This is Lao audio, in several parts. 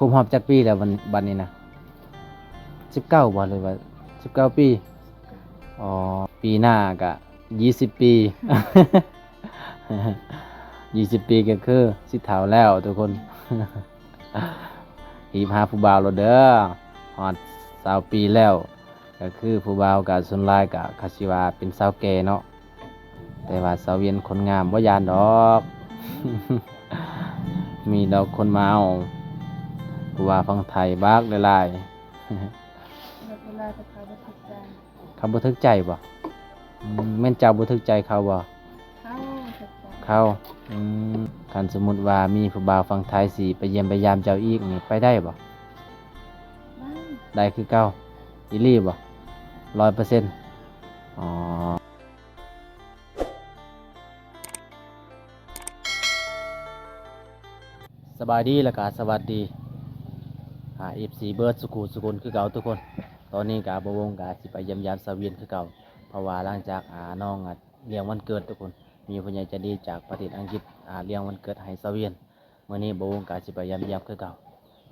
ຄົບຮອບຈັກປີແລ້ວບັດ ບັດນີ້ນະ? ສິບເກົ້າບໍ່ ຫຼືວ່າສິບເກົ້າປີ? ອໍ ປີໜ້າກະ ຊາວປີ ຊາວປີກໍຄືຊິເຖົ້າແລ້ວທຸກຄົນ. ຮີບຫາຜູ້ບ່າວໂລດເດີ ຮອດຊາວປີແລ້ວ ກໍຄືຜູ້ບ່າວກໍສ່ວນຫຼາຍກໍເຂົາຊິວ່າເປັນສາວແກ່ເນາະ. ແຕ່ວ່າສາວວຽນຄົນງາມບໍ່ຢ້ານດອກ ມີດອກຄົນມາເອົາ ຜູ້ບ່າວຝັ່ງໄທບັກຫຼາຍໆ. ເຂົາບໍ່ຖືກໃຈ ເຂົາບໍ່ຖືກໃຈບໍ່? ອືມ ແມ່ນເຈົ້າບໍ່ຖືກໃຈເຂົາບໍ່? ເຂົາຖືກໃຈ ເຂົາ ອືມ ຄັນສົມມຸດວ່າມີຜູ້ບ່າວຝັ່ງໄທຊິໄປຢ້ຽມໄປຢາມເຈົ້າອີກນີ້ ໄປໄດ້ບໍ່? ໄດ້ ໄດ້ຄືເກົ່າ. ອີ່ຫຼີບໍ່? ຮ້ອຍເປີເຊັນ. ອໍ ສະບາຍດີ ແລ້ວກະສະຫວັດດີ ອາ ເອັຟຊີ ເບິດສູ່ຄູ່ສູ່ຄົນຄືເກົ່າທຸກຄົນ. ຕອນນີ້ກະບ່າວວົງກະຊິໄປຢ້ຽມຢາມສາວວຽນຄືເກົ່າ ເພາະວ່າຫຼັງຈາກ ອາ ນ້ອງ ອາ ລ້ຽງວັນເກີດທຸກຄົນ ມີຜູ້ໃຫຍ່ໃຈດີຈາກປະເທດອັງກິດ ອາ ລ້ຽງວັນເກີດໃຫ້ສາວວຽນ. ມື້ນີ້ບ່າວວົງກະຊິໄປຢ້ຽມຢາມຄືເກົ່າ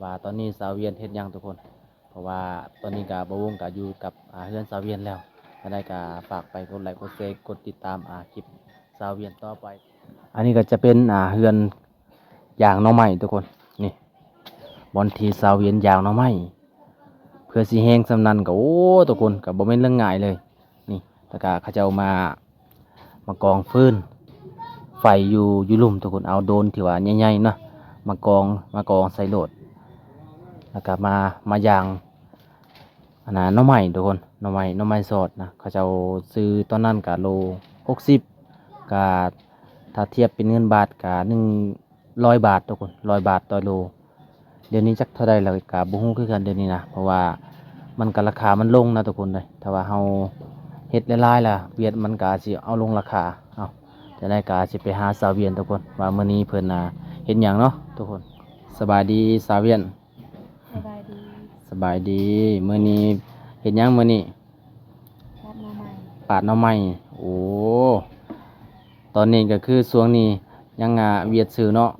ວ່າຕອນນີ້ສາວວຽນເຮັດຫຍັງທຸກຄົນ. ເພາະວ່າຕອນນີ້ກະບ່າວວົງກະຢູ່ກັບ ອາ ເຮືອນສາວວຽນແລ້ວ. ຈັ່ງໃດກະຝາກໄປກົດໄລ ກົດແຊ ກົດຕິດຕາມ ອາ ຄລິບສາວວຽນຕໍ່ໄປ. ອັນນີ້ກໍຈະເປັນ ອາ ເຮືອນຢາງໜໍ່ໄມ້ທຸກຄົນ. ນີ້ ບ່ອນທີ່ສາວວຽນຢາງໜໍ່ໄມ້ ເພື່ອຊິແຮງສ່ຳນັ້ນກໍ ໂອ້ ທຸກຄົນ ກໍບໍ່ແມ່ນເລື່ອງງ່າຍເລີຍ. ນີ້ ແລ້ວກະເຂົາເຈົ້າມາ ມາກອງຟືນໄຟຢູ່ ຢູ່ລຸ່ມທຸກຄົນ. ເອົາໂດນທີ່ວ່າໃຫຍ່ໆເນາະ ມາກອງ ມາກອງໃສ່ໂລດ ແລ້ວກະມາ ມາຢາງ ອັນນ່າ ໜໍ່ໄມ້ທຸກຄົນ ໜໍ່ໄມ້ ໜໍ່ໄມ້ສອດນະ. ເຂົາເຈົ້າຊື້ຕອນນັ້ນກະໂລຫົກສິບ ກະຖ້າທຽບເປັນເງິນບາດກະໜຶ່ງ ຮ້ອຍບາດທຸກຄົນ ຮ້ອຍບາດຕໍ່ໂລ. ດຽວນີ້ຈັກເທົ່າໃດແລ້ວກະບໍ່ຮູ້ຄືກັນດຽວນີ້ນະ ເພາະວ່າມັນກະລາຄາມັນລົງນະທຸກຄົນເອີຍ. ຖ້າວ່າເຮົາເຮັດຫຼາຍໆລະ ຫວຽດມັນກະອາດຊິເອົາລົງລາຄາ. ເອົ້າ ຈັ່ງໃດກະຊິໄປຫາສາວວຽນທຸກຄົນ ວ່າມື້ນີ້ເພິ່ນ ອາ ເຮັດຫຍັງເນາະທຸກຄົນ. ສະບາຍດີສາວວຽນ. ສະບາຍດີ ສະບາຍດີ. ມື້ນີ້ເຮັດຫຍັງມື້ນີ້? ປາດໜໍ່ໄມ້ ປາດໜໍ່ໄມ້. ໂອ້ ຕອນນີ້ກໍຄືຊ່ວງນີ້ຍັງ ອາ ຫວຽດຊື່ເນາະ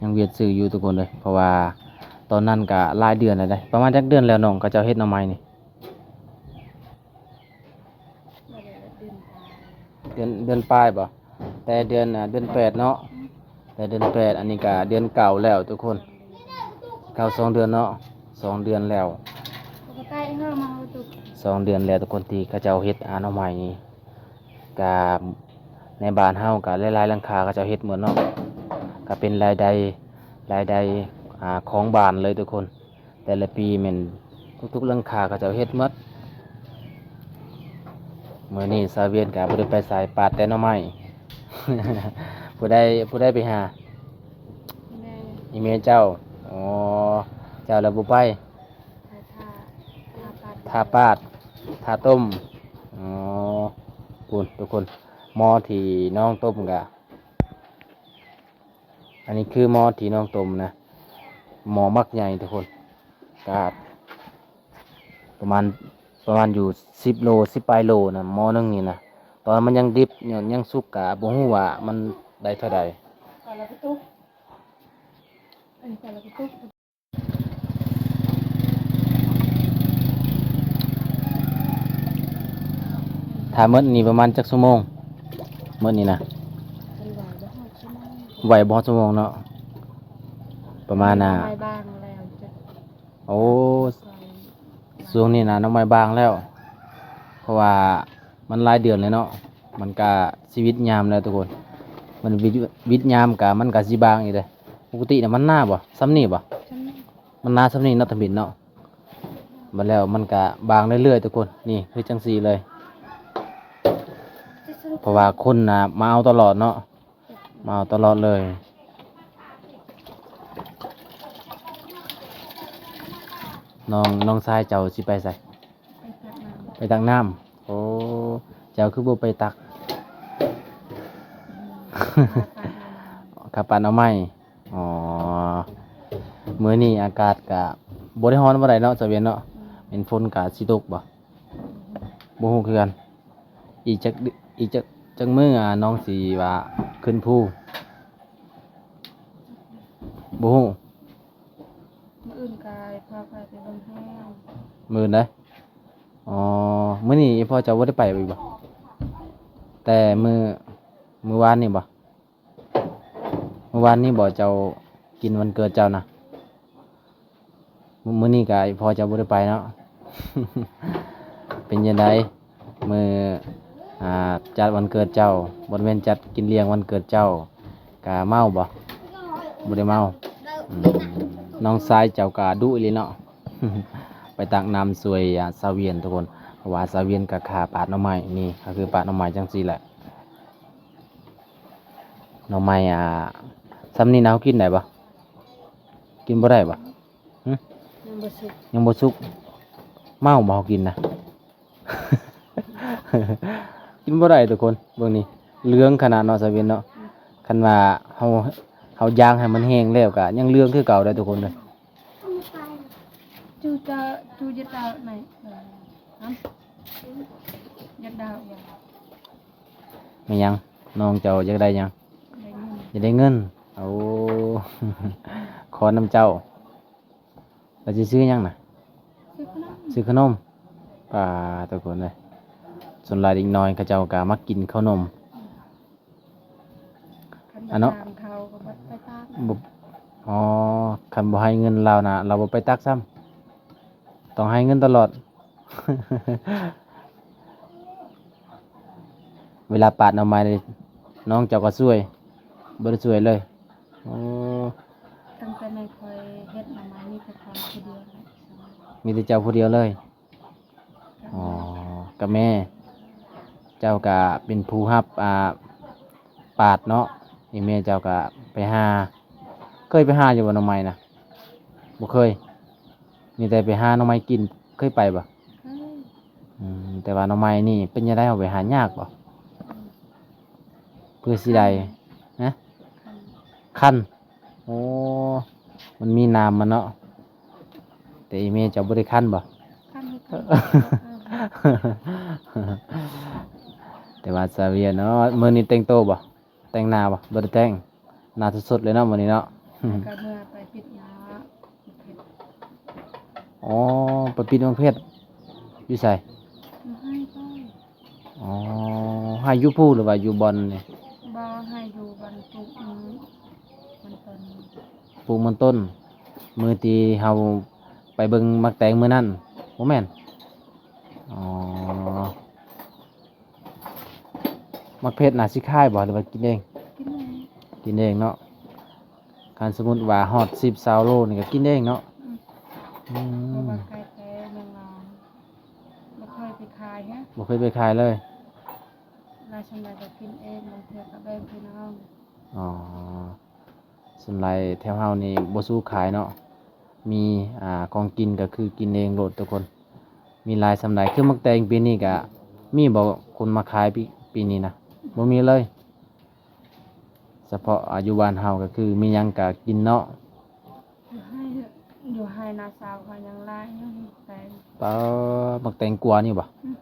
ຍັງຫວຽດຊື່ຢູ່ທຸກຄົນເອີຍ. ເພາະວ່າຕອນນັ້ນກໍຫຼາຍເດືອນແລ້ວເດ້. ປະມານຈັກເດືອນແລ້ວນ້ອງເຂົາເຈົ້າເຮັດໜໍ່ໄມ້ນີ້? ເດືອນ ເດືອນປາຍບໍ່? ແຕ່ເດືອນ ອາ ເດືອນແປດເນາະ ແຕ່ເດືອນແປດ. ອັນນີ້ກະເດືອນເກົ້າແລ້ວທຸກຄົນ ເກົ້າສອງເດືອນເນາະ ສອງເດືອນແລ້ວ ສອງເດືອນແລ້ວທຸກຄົນ ທີ່ເຂົາເຈົ້າເຮັດ ອາ ໜໍ່ໄມ້ນີ້. ກະໃນບ້ານເຮົາກະຫຼາຍໆຫຼັງຄາເຂົາເຈົ້າເຮັດໝົດເນາະ ກະເປັນລາຍໄດ້ ລາຍໄດ້ ອາ ຂອງບ້ານເລີຍທຸກຄົນ. ແຕ່ລະປີແມ່ນທຸກໆຫຼັງຄາເຂົາເຈົ້າເຮັດໝົດ. ມື້ນີ້ສາວວຽນກະບໍ່ໄດ້ໄປໃສ ປາດແຕ່ໜໍ່ໄມ້. ຜູ້ໃດ ຜູ້ໃດໄປຫາ? ອີແມ່ ອີແມ່ເຈົ້າ. ອໍ ເຈົ້າລະບໍ່ໄປ? ໄປຖ້າ ຖ້າປາດ ຖ້າປາດ ຖ້າຕົ້ມ. ອໍ ພຸ້ນທຸກຄົນ ໝໍ້ທີ່ນ້ອງຕົ້ມກະ ອັນນີ້ຄືໝໍ້ທີ່ນ້ອງຕົ້ມນະ ໝໍ້ໝາກໃຫຍ່ທຸກຄົນ ກະປະມານ ປະມານຢູ່ສິບໂລ ສິບປາຍໂລນະ ໝໍ້ໜຶ່ງນີ້ນະ. ຕອນມັນຍັງດິບ ຍັງ ຍັງສຸກກະບໍ່ຮູ້ວ່າມັນໄດ້ເທົ່າໃດ. ຖ້າໝົດນີ້ປະມານຈັກຊົ່ວໂມງ? ໝົດນີ້ນະ ໄຫວບໍ່ຮອດຊົ່ວໂມງເນາະ ປະມານ ອາ ໂອ້ ຊ່ວງນີ້ນະໜໍ່ໄມ້ບາງແລ້ວ ເພາະວ່າມັນຫຼາຍເດືອນແລ້ວເນາະ ມັນກະຊິຫວິດຍາມແລ້ວທຸກຄົນ. ມັນຫວິດ ຫວິດຍາມກະ ມັນກະຊິບາງອີກເດ້. ປົກກະຕິນະມັນໜາບໍ່? ສ່ຳນີ້ບໍ່? ສ່ຳນີ້ ມັນໜາສ່ຳນີ້ເນາະ ທຳອິດເນາະ. ບັດແລ້ວມັນກະບາງເລື້ອຍໆທຸກຄົນ ນີ້ຄືຈັ່ງຊີ້ເລີຍ ເພາະວ່າຄົນນະມາເອົາຕະຫຼອດເນາະ ມາເອົາຕະຫຼອດເລີຍ. ນ້ອງ ນ້ອງຊາຍເຈົ້າຊິໄປໃສ? ໄປຕັກນ້ຳ ໄປຕັກນ້ຳ. ໂອ້ ເຈົ້າຄືບໍ່ໄປຕັກ? ຄ່າປາດໜໍ່ໄມ້. ອໍ ມື້ນີ້ອາກາດກະບໍ່ໄດ້ຮ້ອນປານໃດເນາະ ສາວວຽນເນາະ. ແມ່ນຝົນກະຊິຕົກບໍ່? ບໍ່ຮູ້ຄືກັນ. ອີກຈັກ ອີກຈັກ ຈັກມື້ ອາ ນ້ອງຊິວ່າຂຶ້ນພູ? ບໍ່ຮູ້. ພາຂ້ອຍໄປເບິ່ງແຮງ. ມື້ອື່ນເດ້. ອໍ ມື້ນີ້ອີ່ພໍ່ເຈົ້າບໍ່ໄດ້ໄປອີກບໍ່? ແຕ່ມື້ ມື້ວານນີ້ບໍ່? ມື້ວານນີ້ບໍ່ ເຈົ້າກິນວັນເກີດເຈົ້ານະ? ມື້ ມື້ນີ້ກະພໍ່ເຈົ້າບໍ່ໄດ້ໄປເນາະ. ເປັນຈັ່ງໃດ ມື້ ອ່າ ຈັດວັນເກີດເຈົ້າ ບໍ່ແມ່ນຈັດກິນລ້ຽງວັນເກີດເຈົ້າ ກະເມົາບໍ່? ບໍ່ໄດ້ເມົາ. ອືມ ນ້ອງຊາຍເຈົ້າກະດຸອີ່ຫຼີເນາະ. ໄປຕັກນ້ຳຊ່ວຍ ອ່າ ສາວວຽນທຸກຄົນ ເພາະວ່າສາວວຽນກະຄາປາດໜໍ່ໄມ້. ນີ້ກະຄືປາດໜໍ່ໄມ້ຈັ່ງຊີ້ແຫຼະ. ໜໍ່ໄມ້ ອ່າ ຊ່ຳນີ້ນະ ເຮົາກິນໄດ້ບໍ່? ກິນບໍ່ໄດ້ບໍ່? ຫຶ? ຍັງບໍ່ສຸກ ຍັງບໍ່ສຸກ. ເມົາບໍ່ ເຮົາກິນນະ? ກິນບໍ່ໄດ້ທຸກຄົນ. ເບິ່ງນີ້ ເຫຼືອງຂະໜາດເນາະ ສາວວຽນເນາະ. ອືມ ຄັນວ່າເຮົາ ເຮົາຢາງໃຫ້ມັນແຫ້ງແລ້ວກະຍັງເຫຼືອງຄືເກົ່າໄດ໋ທຸກຄົນເດີ. ຈູຈະ ຈູຈະດາວໄໝ? ເອີ ຮະ? ຢາກດາວຫຍັງ? ແມ່ນຫຍັງ? ນ້ອງເຈົ້າຢາກໄດ້ຫຍັງ? ຢາກໄດ້ເງິນ. ໂອ້ ຂໍນຳເຈົ້າ. ແລ້ວຊິຊື້ຫຍັງນະ? ຊື້ຂະໜົມ ຊື້ຂະໜົມ. ປາດ ທຸກຄົນເອີຍ ສ່ວນຫຼາຍເດັກນ້ອຍເຂົາເຈົ້າກະມັກກິນເຂົ້າໜົມ. ຄັນ ອັນເນາະ ບໍ່ຈ້າງເຂົາກໍບໍ່ໄປຕັກ. ບໍ່ ອໍ ຄັນບໍ່ໃຫ້ເງິນລາວນະ ລາວບໍ່ໄປຕັກຊ້ຳ ຕ້ອງໃຫ້ເງິນຕະຫຼອດ. ເວລາປາດໜໍ່ໄມ້ນີ້ ນ້ອງເຈົ້າກໍຊ່ວຍ ບໍ່ໄດ້ຊ່ວຍເລີຍ? ໂອ້ ຕັ້ງແຕ່ແມ່ຂ້ອຍເຮັດໜໍ່ໄມ້ ມີແຕ່ຂ້ອຍຜູ້ດຽວແຫຼະ. ມີແຕ່ເຈົ້າຜູ້ດຽວເລີຍ? ອໍ ກັບແມ່ ເຈົ້າກະເປັນຜູ້ຮັບ ອ່າ ປາດເນາະ. ອີ່ແມ່ເຈົ້າກະໄປຫາ ເຄີຍໄປຫາຢູ່ບໍ່ໜໍ່ໄມ້ນະ? ບໍ່ເຄີຍ. ມີແຕ່ໄປຫາໜໍ່ໄມ້ກິນ. ເຄີຍໄປບໍ່? ເຄີຍ. ອືມ ແຕ່ວ່າໜໍ່ໄມ້ນີ້ເປັນຈັ່ງໃດ ເຮົາໄປຫາຍາກບໍ່? ອືມ ເພື່ອຊິໄດ້ ຮະ? ຄັນ ຄັນ. ໂອ້ ມັນມີນ້ຳມັນເນາະ. ແຕ່ອີ່ແມ່ເຈົ້າບໍ່ໄດ້ຄັນບໍ່? ຄັນຄືກັນ. ແຕ່ວ່າສາວວຽນເນາະ ມື້ນີ້ແຕ່ງໂຕບໍ່? ແຕ່ງໜ້າບໍ່? ບໍ່ໄດ້ແຕ່ງ ໜ້າສົດໆເລີຍເນາະມື້ນີ້ເນາະ. ກໍເມື່ອໄປປິດໜ້າ. ອໍ ໄປປິດໝາກເພັດ ຢູ່ໃສ? ຢູ່ໄຮ່ຂ້ອຍ. ອໍ ໄຮ່ຢູ່ພູ ຫຼືວ່າຢູ່ບ່ອນນີ້? ບໍ່ ໄຮ່ຢູ່ບ່ອນປູກມັນ ມັນຕົ້ນ ປູກມັນຕົ້ນ ມື້ທີ່ເຮົາໄປເບິ່ງໝາກແຕງມື້ນັ້ນ ບໍ່ແມ່ນ? ອໍ ໝາກເພັດນະ ຊິຂາຍບໍ່ ຫຼືວ່າກິນເອງ? ກິນເອງ. ກິນເອງເນາະ. ຄັນສົມມຸດວ່າຮອດສິບ ຊາວໂລນີ້ກໍກິນເອງເນາະ. ອືມ ອືມ ເພາະວ່າຂາຍແຕ່ເມືອງລາວ ບໍ່ເຄີຍໄປຂາຍເນາະ. ບໍ່ເຄີຍໄປຂາຍເລີຍ. ຫຼາຍສ່ວນຫຼາຍກໍກິນເອງ ບາງເທື່ອກໍແບ່ງພີ່ນ້ອງ. ອໍ ສ່ວນຫຼາຍແຖວເຮົານີ້ບໍ່ສູ້ຂາຍເນາະ. ມີ ອ່າ ຂອງກິນກໍຄືກິນເອງໂລດທຸກຄົນ. ມີຫຼາຍສ່ຳໃດ? ຄືໝາກແຕງປີນີ້ກະມີບໍ່ຄົນມາຂາຍປີ ປີນີ້ນະ? ບໍ່ມີເລີຍ. ສະເພາະ ອ່າ ຢູ່ບ້ານເຮົາກໍຄືມີຫຍັງກະກິນເນາະ. ຢູ່ໄຮ່ ຢູ່ໄຮ່ນາສາວເຂົາຍັງຫຼາຍຢູ່ໝາກແຕງ. ປາ ໝາກແຕງກວານີ້ບໍ່? ອືມ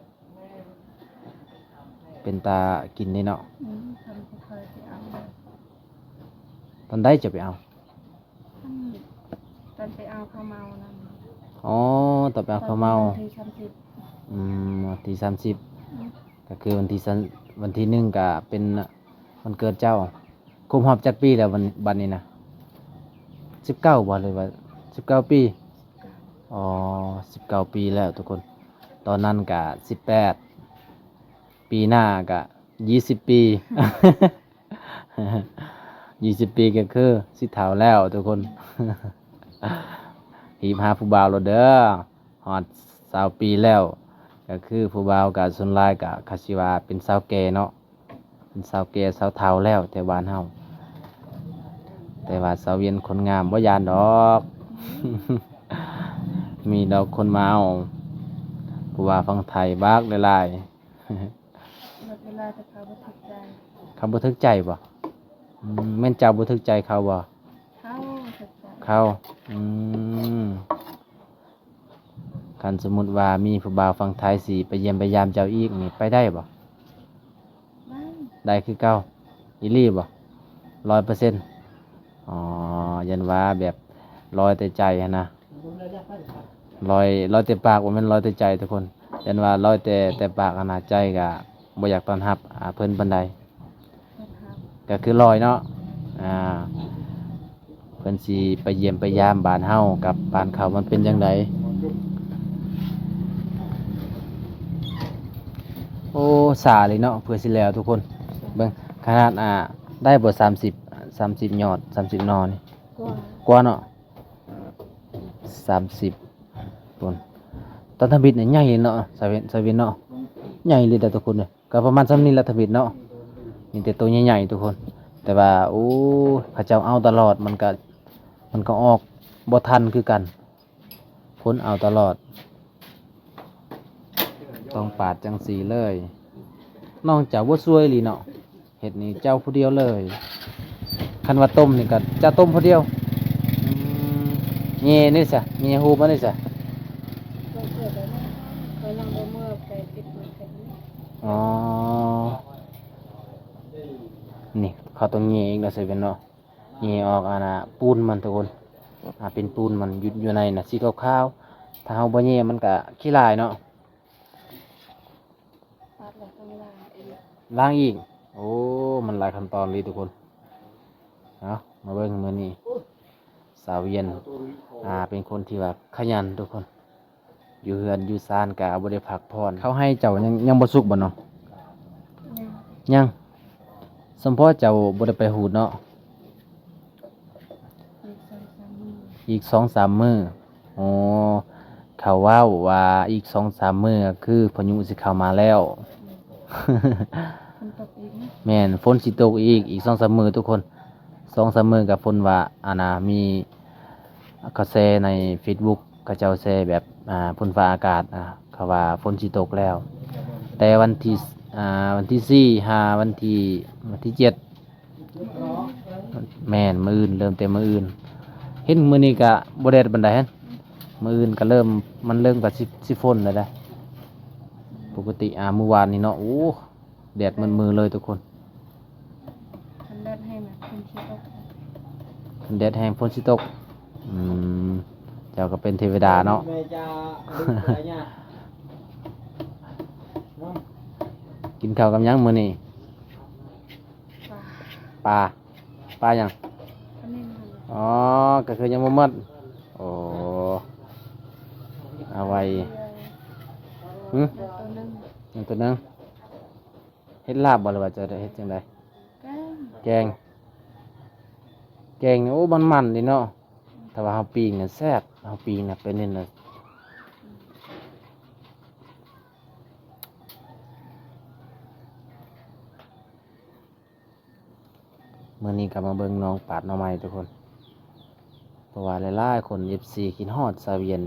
ເປັນຕາກິນເດ້ເນາະ. ອືມ ເພິ່ນບໍ່ຄ່ອຍຊິເອົາ. ຕອນໃດຈະໄປເອົາ? ຕອນ ຕອນໄປເອົາເຂົ້າເມົານັ້ນ. ອໍ ຕອນໄປເອົາເຂົ້າເມົາ ວັນທີສາມສິບ. ອືມ ວັນທີສາມສິບ. ອືມ ກໍຄືວັນທີສາມ ວັນທີໜຶ່ງກໍເປັນວັນເກີດເຈົ້າ. ຄົບຮອບຈັກປີແລ້ວບັດ ບັດນີ້ນະ? ສິບເກົ້າບໍ່ ຫຼືວ່າສິບເກົ້າປີ? ອໍ ສິບເກົ້າປີແລ້ວທຸກຄົນ. ຕອນນັ້ນກະສິບແປດ ປີໜ້າກະ ຊາວປີ ຊາວປີກໍຄືຊິເຖົ້າແລ້ວທຸກຄົນ. ຮີບຫາຜູ້ບ່າວໂລດເດີ ຮອດຊາວປີແລ້ວ. ກໍຄືຜູ້ບ່າວກໍສ່ວນຫຼາຍກໍເຂົາຊິວ່າເປັນສາວແກ່ເນາະ ເປັນສາວແກ່ສາວເຖົ້າແລ້ວແຖວບ້ານເຮົາ. ແຕ່ວ່າສາວວຽນຄົນງາມບໍ່ຢ້ານດອກ ມີດອກຄົນມາເອົາ ຜູ້ບ່າວຝັ່ງໄທບັກຫຼາຍໆ. ບັກຫຼາຍໆ ແຕ່ເຂົາບໍ່ຖືກໃຈ. ເຂົາບໍ່ຖືກໃຈບໍ່? ອືມ ແມ່ນເຈົ້າບໍ່ຖືກໃຈເຂົາບໍ່? ເຂົາບໍ່ຖືກໃຈ. ເຂົາ ອືມ ຄັນສົມມຸດວ່າມີຜູ້ບ່າວຝັ່ງໄທຊິໄປຢ້ຽມໄປຢາມເຈົ້າອີກນີ້ ໄປໄດ້ບໍ່? ໄດ້. ໄດ້ຄືເກົ່າ? ອີ່ຫຼີບໍ່? ຮ້ອຍເປີເຊັນ. ອໍ ຢ້ານວ່າແບບລອຍແຕ່ໃຈຫັ້ນນະ. ລອຍ ລອຍແຕ່ປາກ ບໍ່ແມ່ນລອຍແຕ່ໃຈທຸກຄົນ. ຢ້ານວ່າລອຍແຕ່ ແຕ່ປາກຫັ້ນນະ ໃຈກະບໍ່ຢາກຕ້ອນຮັບ ອ່າ ເພິ່ນປານໃດ. ກະຄືລອຍເນາະ ອ່າ ເພິ່ນຊິໄປຢ້ຽມໄປຢາມບ້ານເຮົາກັບບ້ານເຂົາ ມັນເປັນຈັ່ງໃດ. ໂອ້ ຊ້າເລີຍເນາະ ເພື່ອຊິແລ້ວທຸກຄົນ. ເບິ່ງ ຂະໜາດ ອ່າ ໄດ້ບໍ່ ສາມສິບ ສາມສິບຍອດ ສາມສິບໜໍ່ນີ້ ກວ່າ ກວ່າເນາະ ສາມສິບ ພຸ້ນ. ຕອນທຳອິດນີ້ໃຫຍ່ເນາະ ສາວເວັນ ສາວເວັນເນາະ ໃຫຍ່ເລີຍເດ້ທຸກຄົນເດີ. ກໍປະມານສ່ຳນີ້ລະທຳອິດເນາະ ມີແຕ່ໂຕໃຫຍ່ໆທຸກຄົນ. ແຕ່ວ່າ ໂອ້ ເຂົາເຈົ້າເອົາຕະຫຼອດ ມັນກະ ມັນກະອອກບໍ່ທັນຄືກັນ. ຄົນເອົາຕະຫຼອດ ຕ້ອງປາດຈັ່ງຊີ້ເລີຍ. ນ້ອງເຈົ້າບໍ່ຊ່ວຍອີ່ຫຼີເນາະ ເຮັດນີ້ເຈົ້າຜູ້ດຽວເລີຍ. ຄັນວ່າຕົ້ມນີ້ກໍເຈົ້າຕົ້ມຜູ້ດຽວ. ອືມ ແຍ່ນີ້ຊະ ແຍ່ຮູບມານີ້ຊະ. ອໍ ນີ້ເຂົາຕ້ອງແຍ່ອີກແລ້ວ ເຊເວັນເນາະ. ແຍ່ອອກອັນນ່າ ປູນມັນທຸກຄົນ ອ່າ ເປັນປູນມັນຢູ່ ຢູ່ໃນນະ ສີຂາວໆ. ຖ້າເຮົາບໍ່ແຍ່ມັນກະຂີ້ຫຼາຍເນາະ. ປາດແລ້ວຕ້ອງລ້າງອີກ ລ້າງອີກ. ໂອ້ ມັນຫຼາຍຂັ້ນຕອນເລີຍທຸກຄົນ. ເອົາ ມາເບິ່ງມື້ນີ້ ສາວວຽນ ອ່າ ເປັນຄົນທີ່ວ່າຂະຫຍັນທຸກຄົນ. ຢູ່ເຮືອນຢູ່ຊານກະບໍ່ໄດ້ພັກຜ່ອນ. ເຂົ້າໄຮ່ເຈົ້າຍັງ ຍັງບໍ່ສຸກບໍ່ນ້ອງ? ຍັງ ຍັງ. ສົມພໍເຈົ້າບໍ່ໄດ້ໄປຫູດເນາະ? ອີກສອງສາມມື້ ອີກສອງສາມມື້. ອໍ ເຂົາເວົ້າວ່າອີກສອງສາມມື້ ຄືພາຍຸຊິເຂົ້າມາແລ້ວ. ຝົນຕົກອີກນະ? ແມ່ນ ຝົນຊິຕົກອີກ ອີກສອງສາມມື້ທຸກຄົນ. ສອງສາມມື້ກະຝົນວ່າ ອັນນ່າ ມີ ເຂົາແຊໃນເຟສບຸກ ເຂົາເຈົ້າແຊແບບ ອ່າ ຝົນຟ້າອາກາດ ອ່າ ເຂົາວ່າຝົນຊິຕົກແລ້ວ ແຕ່ວັນທີ ອ່າ ວັນທີສີ່ຫາວັນທີ ວັນທີເຈັດ. ແມ່ນ ມື້ອື່ນ ເລີ່ມແຕ່ມື້ອື່ນ. ເຫັນມື້ນີ້ກະບໍ່ແດດປານໃດຫັ້ນ ມື້ອື່ນກະເລີ່ມ ມັນເລີ່ມກະຊິ ຊິຝົນແລ້ວເດ້. ປົກກະຕິ ອ່າ ມື້ວານນີ້ເນາະ ໂອ້ ແດດມືດໆເລີຍທຸກຄົນ. ຄັນແດດແຮງນະ ຝົນຊິຕົກ ຄັນແດດແຮງຝົນຊິຕົກ. ອືມ ເຈົ້າກໍເປັນເທວະດາເນາະ. ກິນເຂົ້າກັບຫຍັງມື້ນີ້? ປາ ປາ ປາຫຍັງ? ອໍ ກໍຄືຍັງບໍ່ໝົດ. ໂອ້ ເອົາໄວ້ ຫຶ ໂຕໜຶ່ງ ຍັງໂຕໜຶ່ງ. ເຮັດລາບບໍ່ ຫຼືວ່າຈະເຮັດຈັ່ງໃດ? ແກງ ແກງ ແກງນີ້ ໂອ້ ມັນໆເດ້ເນາະ. ຖ້າວ່າເຮົາປີ້ງນະແຊບ ເຮົາປີ້ງນະເປັນນີ້ນະ. ມື້ນີ້ກໍມາເບິ່ງນ້ອງປາດໜໍ່ໄມ້ທຸກຄົນ ເພາະວ່າຫຼາຍໆຄົນ ເອັຟຊີ ຄິດຮອດສາວວຽນ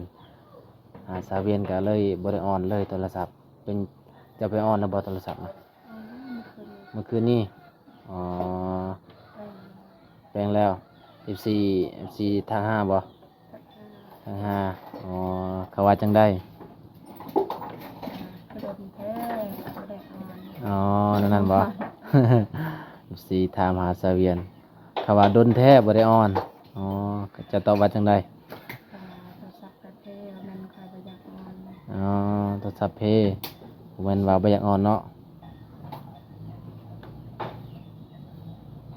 ຫາສາວວຽນກໍເລີຍບໍ່ໄດ້ອ່ອນເລີຍໂທລະສັບ. ເປັນ ເຈົ້າໄປອ່ອນແລ້ວບໍ່ໂທລະສັບນະ? ເອົາແລ້ວມື້ຄືນນີ້ ມື້ຄືນນີ້. ອໍ ແປງ ແປງແລ້ວ. ເອັຟຊີ ເອັຟຊີ ທັກຫາບໍ່? ທັກຫາ ທັກຫາ. ອໍ ເຂົາວ່າຈັ່ງໃດ? ອ່າ ຄືດົນແທ້ບໍ່ໄດ້ອ່ອນ. ອໍ ແນວນັ້ນບໍ່? ເອັຟຊີ ຖາມຫາສາວວຽນ ເຂົາວ່າດົນແທ້ບໍ່ໄດ້ອ່ອນ. ອໍ ເຈົ້າຕອບວ່າຈັ່ງໃດ? ອ່າ ໂທລະສັບ ເພ ວ່າແມ່ນຂ້ອຍບໍ່ຢາກອ່ອນ. ອໍ ໂທລະສັບເພ ບໍ່ແມ່ນວ່າບໍ່ຢາກອ່ອນເນາະ.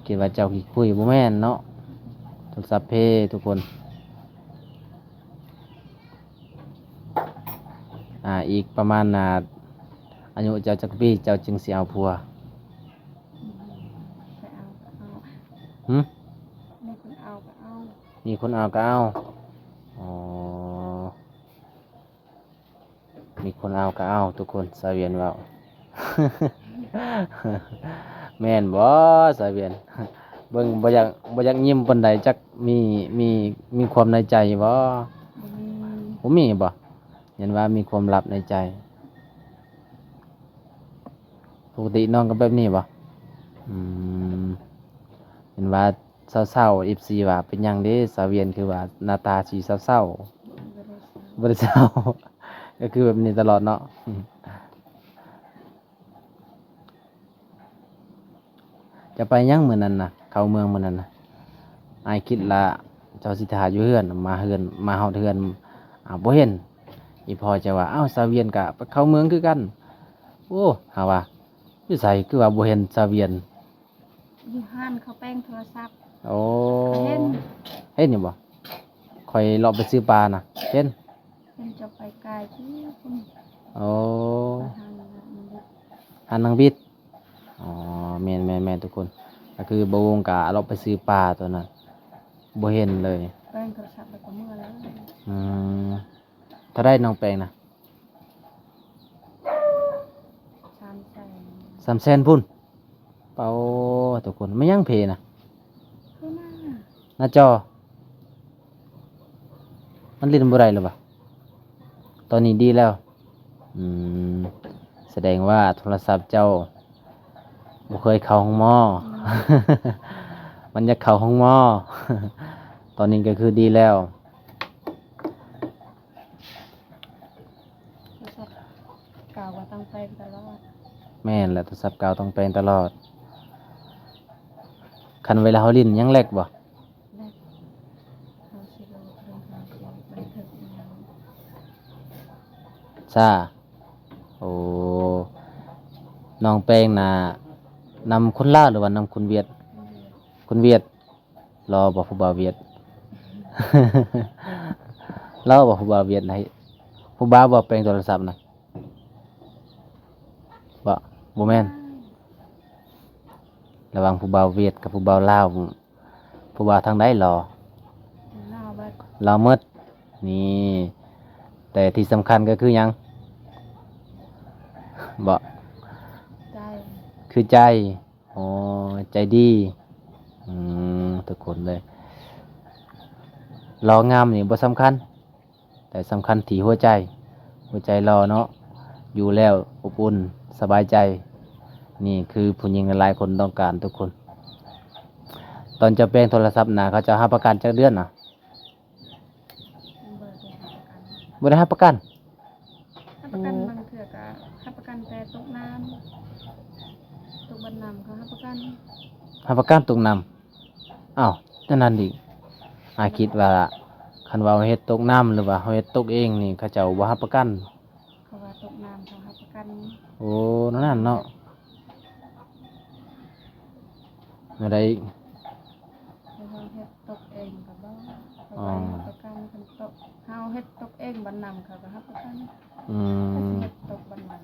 ຄິດວ່າເຈົ້າຂີ້ຄຸຍ ບໍ່ແມ່ນເນາະ ໂທລະສັບເພທຸກຄົນ. ອ່າ ອີກປະມານ ອ່າ ອາຍຸເຈົ້າຈັກປີ ເຈົ້າຈຶ່ງຊິເອົາຜົວ? ໄປເອົາກໍເອົາ. ຫຶ? ມີຄົນເອົາກໍເອົາ. ມີຄົນເອົາກໍເອົາ. ອໍ ມີຄົນເອົາກໍເອົາທຸກຄົນ ສາວວຽນເວົ້າ. ແມ່ນບໍ່ສາວວຽນ? ເບິ່ງບໍ່ຢາກ ບໍ່ຢາກຍິ້ມປານໃດ ຈັກມີ ມີ ມີຄວາມໃນໃຈບໍ່? ບໍ່ມີ. ບໍ່ມີບໍ່? ຍັນວ່າມີຄວາມລັບໃນໃຈ. ປົກກະຕິນ້ອງກໍແບບນີ້ບໍ່? ອືມ ເຫັນວ່າເສົ້າໆ ເອັຟຊີ ວ່າເປັນຫຍັງເດ້ ສາວວຽນຄືວ່າໜ້າຕາຊິເສົ້າໆ? ບໍ່ໄດ້ເສົ້າ ບໍ່ໄດ້ເສົ້າ ກໍຄືແບບນີ້ຕະຫຼອດເນາະ. ຈະໄປຫຍັງມື້ນັ້ນນະ ເຂົ້າເມືອງມື້ນັ້ນນະ? ອ້າຍຄິດລະເຈົ້າຊິຖ້າຢູ່ເຮືອນ ມາເຮືອນ ມາຮອດເຮືອນ ອ້າວ ບໍ່ເຫັນ. ອີ່ພໍ່ຈະວ່າ ອ້າວ ສາວວຽນກະໄປເຂົ້າເມືອງຄືກັນ. ໂອ້ ຫາວ່າ ຢູ່ໃສຄືວ່າບໍ່ເຫັນສາວວຽນ? ຢູ່ຮ້ານເຂົາແປງໂທລະສັບ. ໂອ້ ເຫັນ ເຫັນຢູ່ບໍ່? ຂ້ອຍເລາະໄປຊື້ປານະ ເຫັນ. ເພິ່ນຈະໄປກາຍທີ່ພຸ້ນ. ໂອ້ ໄປຮ້ານນ້ຳບິດ ຮ້ານນາງບິດ. ອໍ ແມ່ນໆໆ ທຸກຄົນ. ກໍຄືບ່າວວົງກະເລາະໄປຊື້ປາຕອນນັ້ນ ບໍ່ເຫັນເລີຍ. ແປງໂທລະສັບແລ້ວກໍເມືອແລ້ວ. ອືມ ເທົ່າໃດນ້ອງແປງນະ? ສາມແສນ. ສາມແສນພຸ້ນ. ປາໂອ ທຸກຄົນ ແມ່ນຫຍັງເພນະ? ເພນະ ໜ້າຈໍ ມັນຫຼິ້ນບໍ່ໄດ້ແລ້ວຫວາ? ຕອນນີ້ດີແລ້ວ. ອືມ ສະແດງວ່າໂທລະສັບເຈົ້າບໍ່ເຄີຍເຂົ້າໂຮງໝໍ. ອືມ ມັນຢາກເຂົ້າໂຮງໝໍ. ຕອນນີ້ກໍຄືດີແລ້ວ. ໂທລະສັບເກົ່າກໍຕ້ອງແປງຕະຫຼອດ. ແມ່ນແຫຼະ ໂທລະສັບເກົ່າຕ້ອງແປງຕະຫຼອດ. ຄັນເວລາເຮົາຫຼິ້ນຍັງແລັກບໍ່? ແລັກ. ເຮົາຊິລົງເຄື່ອງ ເຮົາຊິບັນທຶກອີ່ຫຍັງຊ້າ. ໂອ້ ນ້ອງແປງນະ ນຳຄົນລາວ ຫຼືວ່ານຳຄົນຫວຽດ? ຄົນຫວຽດ. ຫຼໍ່ບໍ່ຜູ້ບ່າວຫວຽດ? ຫຼໍ່ບໍ່ຜູ້ບ່າວຫວຽດນະ? ຜູ້ບ່າວບໍ່ແປງໂທລະສັບນະ? ບໍ່ ບໍ່ແມ່ນ. ລະຫວ່າງຜູ້ບ່າວຫວຽດກັບຜູ້ບ່າວລາວ ຜູ້ບ່າວທາງໃດຫຼໍ່? ຫຼໍ່ເບິດ. ຫຼໍ່ໝົດ. ນີ້ ແຕ່ທີ່ສຳຄັນກໍຄືຫຍັງ? ບໍ່ ໃຈ. ຄືໃຈ. ອໍ ໃຈດີ. ອືມ ທຸກຄົນເລີຍ ຫຼໍ່ງາມນີ້ບໍ່ສຳຄັນ ແຕ່ສຳຄັນທີ່ຫົວໃຈ. ຫົວໃຈຫຼໍ່ເນາະ ຢູ່ແລ້ວອົບອຸ່ນສະບາຍໃຈ. ນີ້ຄືຜູ້ຍິງຫຼາຍໆຄົນຕ້ອງການທຸກຄົນ. ຕອນເຈົ້າແປງໂທລະສັບນະ ເຂົາເຈົ້າຮັບປະກັນຈັກເດືອນນະ? ບໍ່ໄດ້ຮັບປະກັນ. ບໍ່ໄດ້ຮັບປະກັນ? ຮັບປະກັນ ອືມ ບາງເທື່ອກໍຮັບປະກັນແຕ່ຕົກນ້ຳ ຕົກບັນນ້ຳເຂົາຮັບປະກັນ. ຮັບປະກັນຕົກນ້ຳ. ອ້າວ ຈັ່ງນັ້ນອີກ. ອ້າຍຄິດວ່າ ຄັນວ່າເຮົາເຮັດຕົກນ້ຳ ຫຼືວ່າເຮົາເຮັດຕົກເອງນີ້ ເຂົາເຈົ້າບໍ່ຮັບປະກັນ. ເຂົາວ່າຕົກນ້ຳເຂົາຮັບປະກັນ. ໂອ້ ແນວນັ້ນເນາະ. ແນວໃດອີກ? ເຮົາເຮັດຕົກເອງກໍບໍ່ ເຂົາ ອໍ ກໍຮັບປະກັນ. ຄັນຕົກ ເຮົາເຮັດຕົກເອງບັນນ້ຳເຂົາກໍຮັບປະກັນ. ອືມ ເຂົາຊິເຮັດຕົກບັນນ້ຳ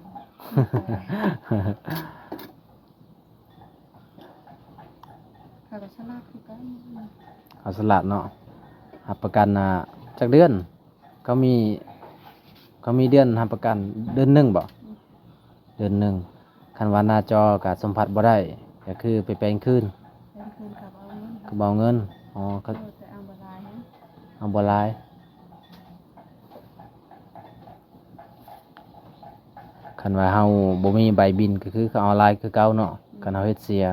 ເຂົາກໍສະຫຼາດຄືກັນ. ເຂົາສະຫຼາດເນາະ. ຮັບປະກັນ ອ່າ ຈັກເດືອນ? ເຂົາມີ ເຂົາມີເດືອນຮັບປະກັນເດືອນໜຶ່ງບໍ? ອືມ ເດືອນໜຶ່ງ. ຄັນວ່າໜ້າຈໍກໍສຳຜັດບໍ່ໄດ້ ກໍຄືໄປແປງຄືນ. ແປງຄືນກໍບໍ່ເອົາເງິນ. ກໍບໍ່ເອົາເງິນ. ອໍ ເຂົາ ເອີ ແຕ່ເອົາບໍ່ຫຼາຍ. ເອົາບໍ່ຫຼາຍ. ຄັນວ່າເຮົາບໍ່ມີໃບບິນ ກໍຄືເຂົາເອົາຫຼາຍຄືເກົ່າເນາະ. ອືມ ຄັນເຮົາເຮັດເສຍ.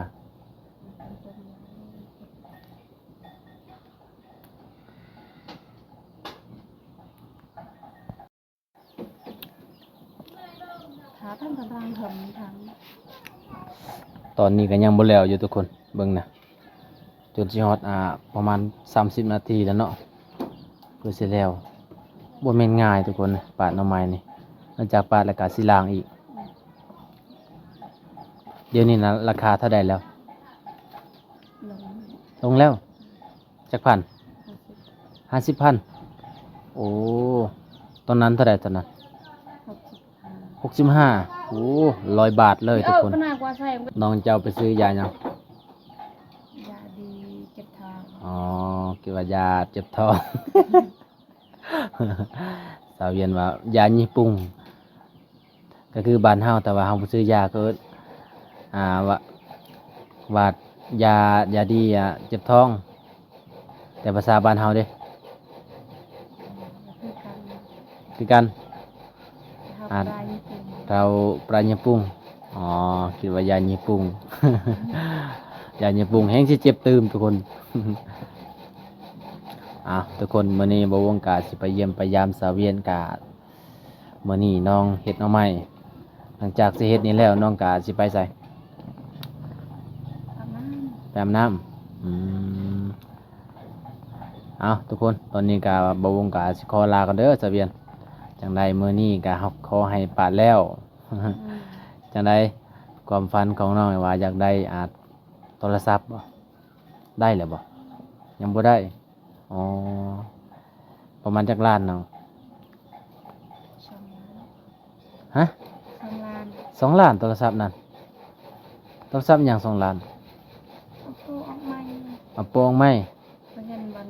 ຖ້າເພິ່ນກຳລັງເຖິງທາງ. ຕອນນີ້ກໍຍັງບໍ່ແລ້ວຢູ່ທຸກຄົນ ເບິ່ງນະ ຈົນຊິຮອດ ອ່າ ປະມານສາມສິບນາທີແລ້ວເນາະ ເພື່ອຊິແລ້ວ. ບໍ່ແມ່ນງ່າຍທຸກຄົນ ປາດໜໍ່ໄມ້ນີ້ ຫຼັງຈາກປາດແລ້ວກໍຊິລ້າງອີກ. ດຽວນີ້ນະ ລາຄາເທົ່າໃດແລ້ວ? ລົງ ລົງແລ້ວ. ຈັກພັນ? ຫ້າສິບພັນ. ໂອ້ ຕອນນັ້ນເທົ່າໃດຕອນນັ້ນ? ຫົກສິບຫ້າ. ໂອ້ ຮ້ອຍບາດເລີຍທຸກຄົນ. ນ້ອງເຈົ້າໄປຊື້ຢາຫຍັງ? ຢາດີເຈັບທ້ອງ. ອໍ ຄິດວ່າຢາເຈັບທ້ອງ. ສາວວຽນວ່າຢາຍີ່ປຸ່ງ ກໍຄືບ້ານເຮົາ ແຕ່ວ່າເຮົາບໍ່ຊື້ຢາ ກໍເອີ້ນ ອ່າ ວ່າ ວ່າຢາ ຢາດີ ອ່າ ເຈັບທ້ອງ. ແຕ່ພາສາບ້ານເຮົາເດ້? ຄືກັນ. ອ່ານ ເຮົາປາຍຍີ່ປຸ່ງ. ອໍ ຄິດວ່າຢາຍີ່ປຸ່ງ. ຢາຍີ່ປຸ່ງແຮງຊິເຈັບຕື່ມທຸກຄົນ. ອ່າ ທຸກຄົນ ມື້ນີ້ບ່າວວົງກະຊິໄປຢ້ຽມໄປຢາມສາວວຽນກະ ມື້ນີ້ນ້ອງເຮັດໜໍ່ໄມ້. ຫຼັງຈາກຊິເຮັດນີ້ແລ້ວ ນ້ອງກະຊິໄປໃສ? ອາບນ້ຳ. ໄປອາບນ້ຳ. ອືມ. ເອົາ ທຸກຄົນ ຕອນນີ້ກະບ່າວວົງກະຊິຂໍລາກ່ອນເດີສາວວຽນ. ຈັ່ງໃດມື້ນີ້ກະຂໍໃຫ້ປາດແລ້ວ. ອືມ ຈັ່ງໃດ ຄວາມຝັນຂອງນ້ອງວ່າຢາກໄດ້ ອ່າ ໂທລະສັບບໍ່? ໄດ້ແລ້ວບໍ່? ຍັງບໍ່ໄດ້. ອໍ ປະມານຈັກລ້ານນ້ອງ? ສອງລ້ານ. ຮະ? ສອງລ້ານ. ສອງລ້ານໂທລະສັບນັ້ນ? ໂທລະສັບຫຍັງສອງລ້ານ? ໂອໂປອອກໃໝ່. ໂອໂປອອກໃໝ່? ເພິ່ນເຫັນວັນ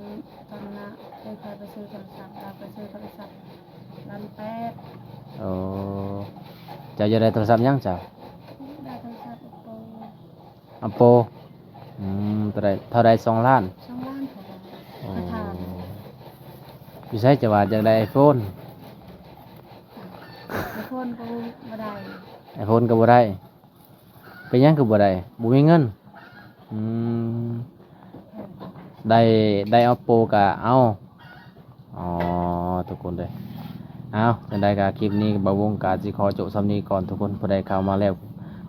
ຕອນນະ ເອີ ຂ້ອຍໄປຊື້ໂທລະສັບ ລາວໄປຊື້ໂທລະສັບລ້ານແປດ. ໂອ້ ເຈົ້າຢາກໄດ້ໂທລະສັບຫຍັງເຈົ້າ? ຢາກໄດ້ໂທລະສັບໂອໂປ. ໂອໂປ ອືມ ເທົ່າໃດ ເທົ່າໃດ? ສອງລ້ານ. ສອງລ້ານ. ໂອ້ ຢູ່ໃສເຈົ້າວ່າຢາກໄດ້ໄອໂຟນ? ໄອໂຟນກໍບໍ່ໄດ້. ໄອໂຟນກໍບໍ່ໄດ້. ເປັນຫຍັງຄືບໍ່ໄດ້? ບໍ່ມີເງິນ. ອືມ ໄດ້ ໄດ້ໂອໂປກະເອົາ. ອໍ ທຸກຄົນເດີ. ເອົາ ຈັ່ງໃດກະຄລິບນີ້ບ່າວວົງກະຊິຂໍຈົບສ່ຳນີ້ກ່ອນທຸກຄົນ. ຜູ້ໃດເຂົ້າມາແລ້ວ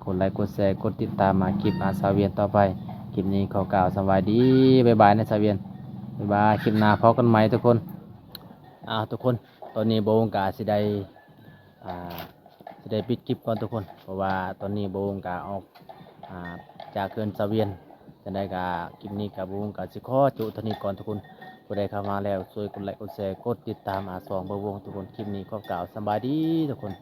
ກົດໄລ ກົດແຊ ກົດຕິດຕາມມາຄລິບອາສາວຽນຕໍ່ໄປ. ຄລິບນີ້ຂໍກ່າວສະບາຍດີ ບາຍບາຍນະສາວຽນ. ບາຍບາຍ ຄລິບໜ້າພໍ້ກັນໃໝ່ທຸກຄົນ. ເອົາ ທຸກຄົນ ຕອນນີ້ບ່າວວົງກະຊິໄດ້ ອ່າ ຊິໄດ້ປິດຄລິບກ່ອນທຸກຄົນ ເພາະວ່າຕອນນີ້ບ່າວວົງກະອອກ ອ່າ ຈາກເຮືອນສາວຽນ. ຈັ່ງໃດກະຄລິບນີ້ກະບ່າວວົງກະຊິຂໍຈົບເທົ່ານີ້ກ່ອນທຸກຄົນ. ຜູ້ໃດເຂົ້າມາແລ້ວ ຊ່ວຍກົດໄລ ກົດແຊ ກົດຕິດຕາມ ອາ ຊ່ອງບ່າວວົງທຸກຄົນ. ຄລິບນີ້ຂໍກ່າວສະບາຍດີທຸກຄົນ.